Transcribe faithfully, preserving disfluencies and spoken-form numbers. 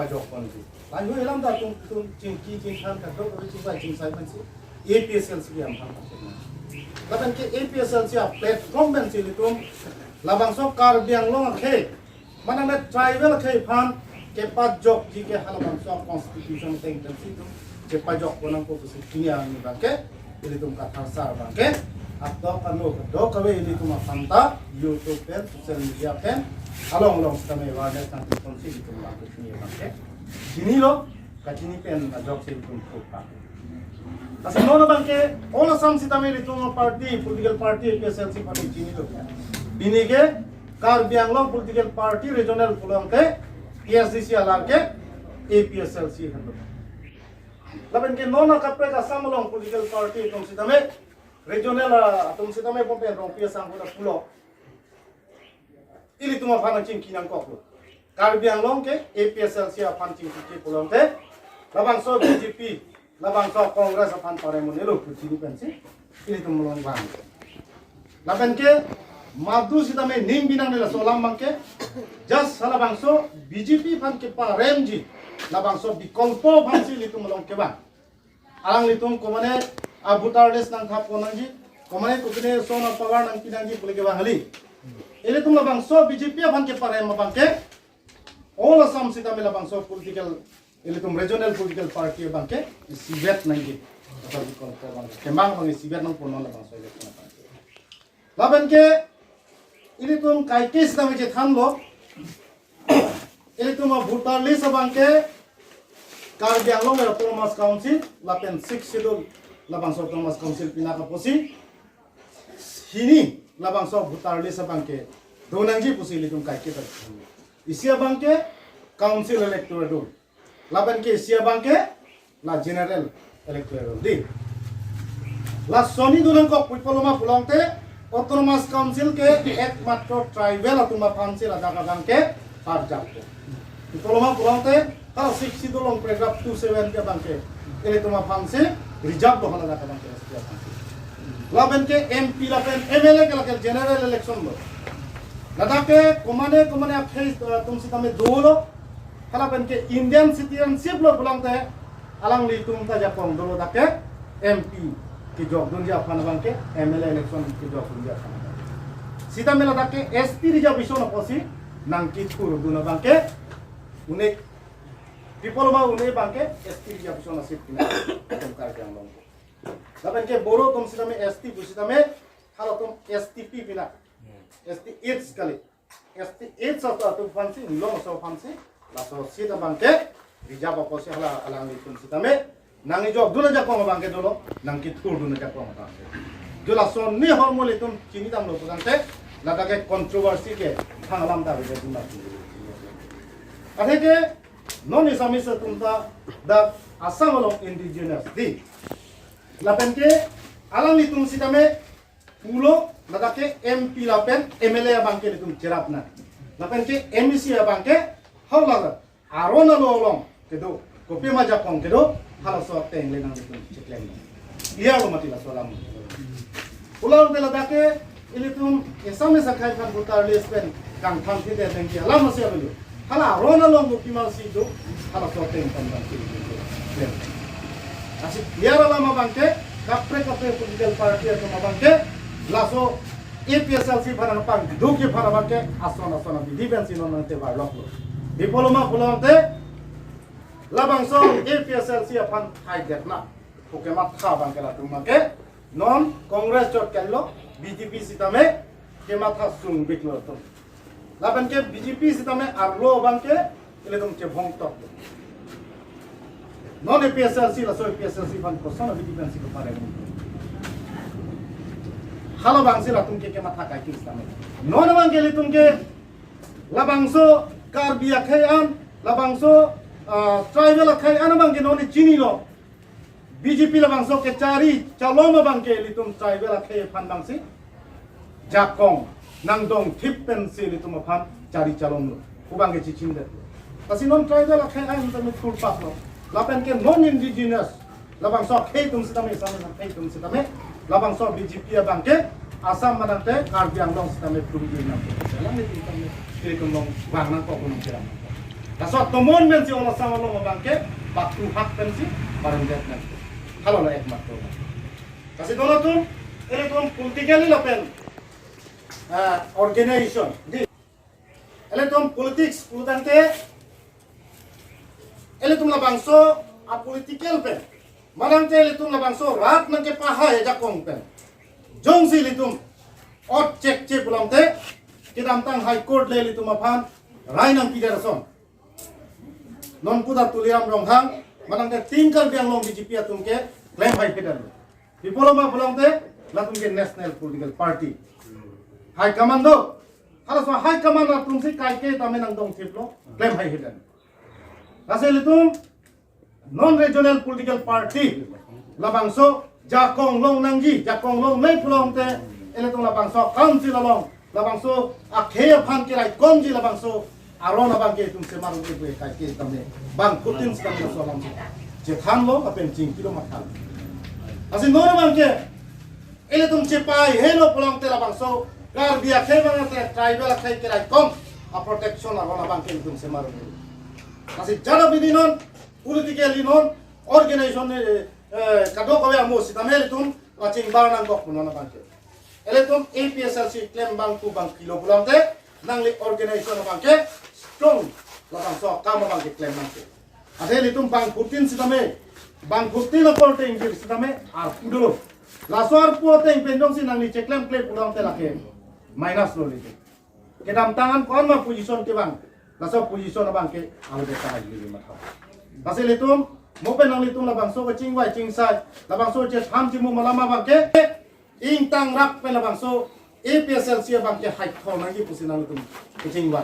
Pajok ponji. Lahei alam ta atum, atum chingki chingthan kadokave chingvai chingsai pensi A P H L C ke amphan. Lapen ke A P H L C a-platform pensi ilitum labangso Karbi Anglong akhei, mane tribal akhei aphan kepajokji ke halabangso constitution ateng pensi itum chepajok ponnangpo pusi pini arni abangke ilitum Kathar sar abangke atok ano kadokave ilitum aphan ta YouTube pen, social media pen along along sitame awareness nangpiponsi ilitum abangke pini abangke chinilo, kachini pen ajoksi ilitum thurpak. Lasi non abangke all Assam sitame ilitum party, political party A P H L C party chinilo. Pini ke Karbi Anglong political party regional pulote K S D C alar ke A P H L C henlo. Lapen ke non akaprek Assam along political party atum sitame regional, ah, atum sitame pon pen Rongpi asangho ta pulo. Ilitum aphan chingki nangkoklo. Karbi Anglong ke A P H L C aphan chingki ke pulote labangso B J P, labangso Congress aphan parem un-elo pu chini pensi ilitum along vang. Lapen ke madu sitame ning binang nila laso alam abangke just halabangso B J P aphan keparemji labangso bikolpo aphansi ilitum along kevang. Alanglitum komane a-voter list nangthap ponnangji, komane kopine sono power nangpinangji pule kevang kali. Ilitum labangso B J P aphan keparem abangke all Assam sitame labangso political, ilitum regional political party abangke isivet nangji. Asal bikolpo abangke kemang abang isivet nangpo non labangso election abangke. Lapen ke ilitum kaike sitame chethanlo. Ilitum a-voter list abangke Karbi Anglong Autonomous Council lapen Sixth Schedule labangso Autonomous Council pinaka pusi hini labangso voter list abangke donangji pusi ilitum kaike ta chethanlo. Isi abangke Council Electoral Roll. Lapen ke isi abangke la General Electoral Roll di. Lason-ni donangkok pu pulo ma pulote Autonomous Council ke ekmatro tribal atum aphansi ladak abangke parjap. Pu pulo ma pulote ha Sixth Schedule along paragraph two seven ke abangke ilitum aphansi reserve do ladak abangke S T aphansi. Lapen ke M P lapen M L A ke lake general election lo. Ladak ke komane komane akhei, eh, atum sitame dolo. Halapen ke Indian citizenship lo pulote alanglitum ta ajakong dolo, dak ke M P kejokdunji aphan abangke, M L A election kejokdunji aphan abangke. Sitame ladak ke S T reservation apotsi nangkethurdun abangke, unik, pi pulo ma unik abangke S T reservation a-seat pina atum Karbi Anglong. Lapen ke Boro atum sitame S T pu sitame halatum S T P pina, S T H kali. S T H atum aphansi, nilong aso aphansi laso seat abangke reserve apotsi hala alanglitum sitame nangkejokdun ajakong abangke dolo, nangkethurdun ajakong abangke. Jo lason-ni ahormu ilitum chinidamlo pulotangte ladak ke controversy ke thang alam ta beda dima. Atheke non Assamese atum ta dak Assam along indigenous di. Lapen ke alanglitum sitame pulo ladak ke M P lapen M L A abangke ilitum cherapnang. Lapen ke M A C abangke hau laga aron alo along kedo, kopima ajakong kedo, halaso ateng le nanglitum cheklem. Iya lo mati laso alam. Pulang ke ladak ke ilitum Assamese akhei aphan voter list pen kangthang thide nangji alam masih abelo. Hala aron along kopima si do, halaso ateng pen bang si do. Lasi iya alam abangke kaprek kaprek political party atum abangke laso A P H L C aphan nangpangduk aphan abangke ason ason abidi pensi non nangtevar loklo. Pi pulo ma pulote labangso A P H L C aphan haidetna pu kematha abangke latum abangke non Congress chot kali lo, B J P sitame kematha sungbiklo atum. Lapen ke B J P sitame arlo abangke ilitum chevong toklo. Non A P H L C, laso A P H L C aphan koson abidi pensi keparem. Halabangsi latum ke kematha kaike sitame. Non abangke ilitum ke labangso Karbi akhei an, labangso, ah, tribal akhei an abangke non chinilo. B J P labangso kechari chalom abangke ilitum tribal akhei aphan bangsi jakong nangdongthip pensi ilitum aphan chari chalomlo pu abangke chechindet. Lasi non tribal akhei an tame thurpaklo. Lapen ke non indigenous labangso akhei atum sitame, Assamese akhei atum sitame, labangso B J P abangke Assam manangte Karbi Anglong sitame plum jui nang. Alanglitum sitame ilitum along vang nangkok, nangcherap nangkok. Laso atomon pensi olasam along abangke batu hak pensi parendet nang. Halo la ekmatro. Lasi non atum, ilitum politically lapen ah, organization. Di. Ilitum politics pulotangte, ilitum labangso a-political pen, manangte ilitum labangso rat nangkepahai ajakong pen jongsi ilitum ot chekche pulangte, kedamtang High Court le ilitum aphan rai nangpidet ason, non puta Tuliram Ronghang manangte Team Karbi Anglong B J P atum ke klem haipedetlo. Pi apotlo ma pulangte, latum ke national political party. High command do. Halaso high command atumsi kaike tame nangdongthiplo, klem haihedet. Lasi ilitum non regional political party labangso jakong long nangji, jakong longle pulangte, ilitum labangso council along, labangso akhei aphan keraikomji labangso aron abangke itum semar un-e pu kaike tame bangphutin sitame laso alam chethanlo lapen chingkilo matha. Lasi non abangke ilitum chepaihelo pulangte labangso Karbi akhei abangke tribal akhei keraikom a-protection aron abangke itum semar un-e. Lasi jada bidi non politically non organization, eh, eh, kadokave amo sitame ilitum pachingbar nangkok pu non abangke. Ilitum A P S L C klem bangphu bangphilo pulangte, nangli organization abangke strong labangso akam abangke klem nangke. Athe ilitum bangphutin sitame, bangphutin apor teng jir sitame arpu dolo. Laso arpu ateng pen jongsi nangli cheklemkle pulangte lake minus lo ilitum. Kedamtang an ko-an ma position kevang, laso position abangke albe kahai lili matha. Lasi ilitum, mo pen nanglitum labangso kachingvai chingsai, labangso chethan chimu malama abangke, ingtang rap pen labangso A P S L C abangke haithor nangji pusi nanglitum kachingvai.